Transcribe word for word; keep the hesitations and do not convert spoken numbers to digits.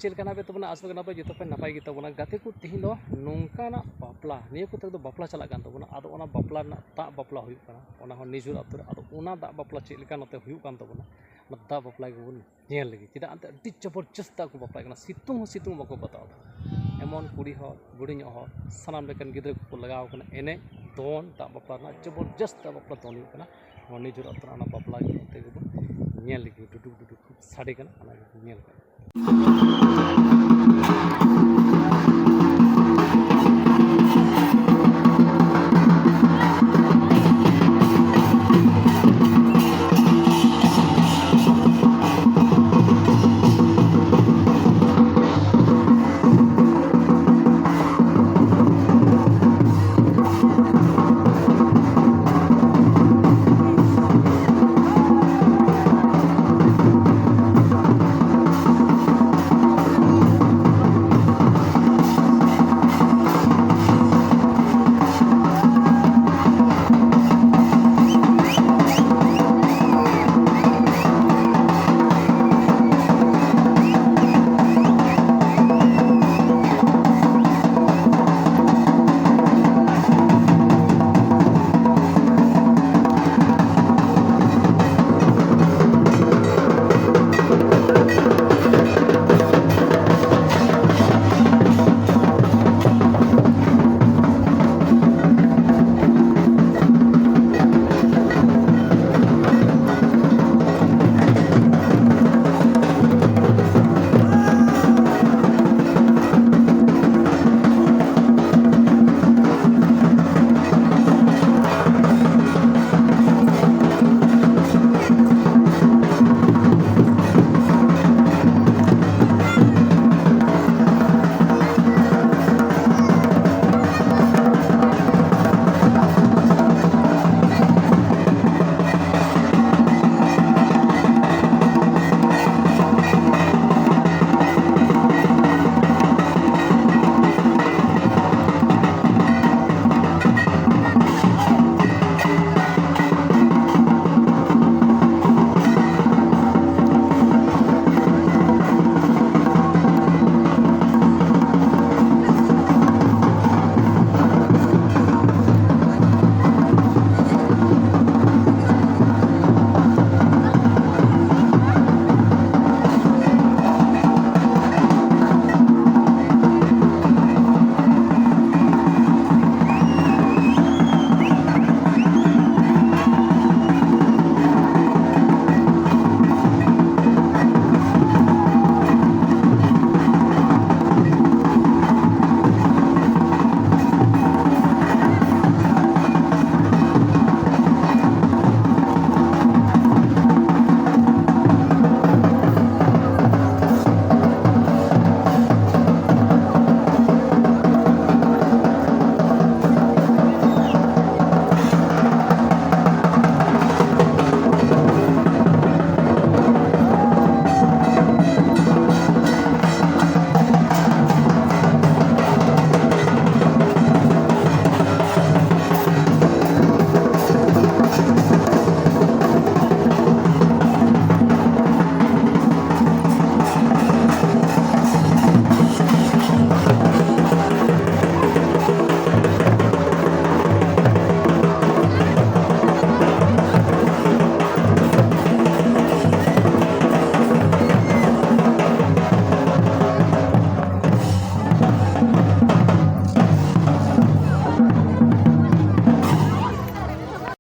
ᱪᱮᱫ ᱞᱮᱠᱟ ᱢᱮᱱᱟᱜ ᱯᱮ ᱛᱟᱵᱚᱱᱟ? ᱟᱥᱚᱜ ᱠᱟᱱᱟ ᱯᱮ ᱡᱚᱛᱚ ᱯᱮ ᱱᱟᱯᱟᱭ ᱜᱮ ᱛᱟᱵᱚᱱᱟ᱾ ᱜᱟᱛᱮ ᱠᱚ, ᱛᱮᱦᱮᱧ ᱫᱚ ᱱᱚᱝᱠᱟᱱᱟᱜ ᱵᱟᱯᱞᱟ, ᱱᱤᱭᱟᱹ ᱠᱚᱛᱮ ᱫᱚ ᱵᱟᱯᱞᱟ ᱪᱟᱞᱟᱜ ᱠᱟᱱ ᱛᱟᱵᱚᱱᱟ, ᱟᱫᱚ ᱚᱱᱟ ᱵᱟᱯᱞᱟ ᱨᱮᱱᱟᱜ ᱫᱟᱜ ᱵᱟᱯᱞᱟ ᱦᱩᱭᱩᱜ ᱠᱟᱱᱟ, ᱚᱱᱟ ᱦᱚᱸ ᱱᱤᱡᱮᱨ ᱟᱛᱳ ᱨᱮ᱾ ᱟᱫᱚ ᱚᱱᱟ ᱫᱟᱜ ᱵᱟᱯᱞᱟ ᱪᱮᱫ ᱞᱮᱠᱟ ᱱᱚᱛᱮ ᱦᱩᱭᱩᱜ ᱠᱟᱱ ᱛᱟᱵᱚᱱᱟ, ᱚᱱᱟ ᱫᱟᱜ ᱵᱟᱯᱞᱟ ᱜᱮᱵᱚᱱ ᱧᱮᱞ ᱞᱟᱹᱜᱤᱫ᱾ ᱪᱮᱫᱟᱜ ᱮᱱᱛᱮ ᱟᱹᱰᱤ ᱡᱚᱵᱚᱨᱡᱚᱥᱛ ᱫᱟᱜ ᱠᱚ ᱵᱟᱯᱞᱟᱜ ᱠᱟᱱᱟ, ᱥᱤᱛᱩᱝ ᱦᱚᱸ ᱥᱤᱛᱩᱝ ᱵᱟᱠᱚ ᱵᱟᱛᱟᱣ ᱮᱫᱟ᱾ ᱮᱢᱚᱱ ᱠᱩᱲᱤ ᱦᱚᱲ, ᱵᱩᱲᱤ ᱧᱚᱜ ᱦᱚᱲ, ᱥᱟᱱᱟᱢ ᱞᱮᱠᱟᱱ ᱜᱤᱫᱽᱨᱟᱹ ᱠᱚᱠᱚ ᱞᱟᱜᱟᱣ ᱠᱟᱱᱟ ᱮᱱᱮᱡ, ᱫᱚᱱ, ᱫᱟᱜ ᱵᱟᱯᱞᱟ ᱨᱮᱱᱟᱜ ᱡᱚᱵᱚᱨᱡᱚᱥᱛ ᱫᱟᱜ ᱵᱟᱯᱞᱟ ᱫᱚᱱ ᱦᱩᱭᱩᱜ ᱠᱟᱱᱟ᱾ ᱱᱚᱣᱟ ᱱᱤᱡᱮᱨ ᱟᱛᱳ ᱨᱮᱱᱟᱜ ᱚᱱᱟ ᱵᱟᱯᱞᱟ ᱜᱮ ᱱᱚᱛᱮ ᱜᱮᱵᱚᱱ ᱧᱮᱞ ᱞᱟᱹᱜᱤᱫ᱾ ᱰᱩᱰᱩᱠ ᱰᱩᱰᱩᱠ ᱥᱟᱰᱮ ᱠᱟᱱᱟ, ᱚᱱᱟ ᱜᱮᱵᱚᱱ ᱧᱮᱞ ᱠᱟᱱᱟ᱾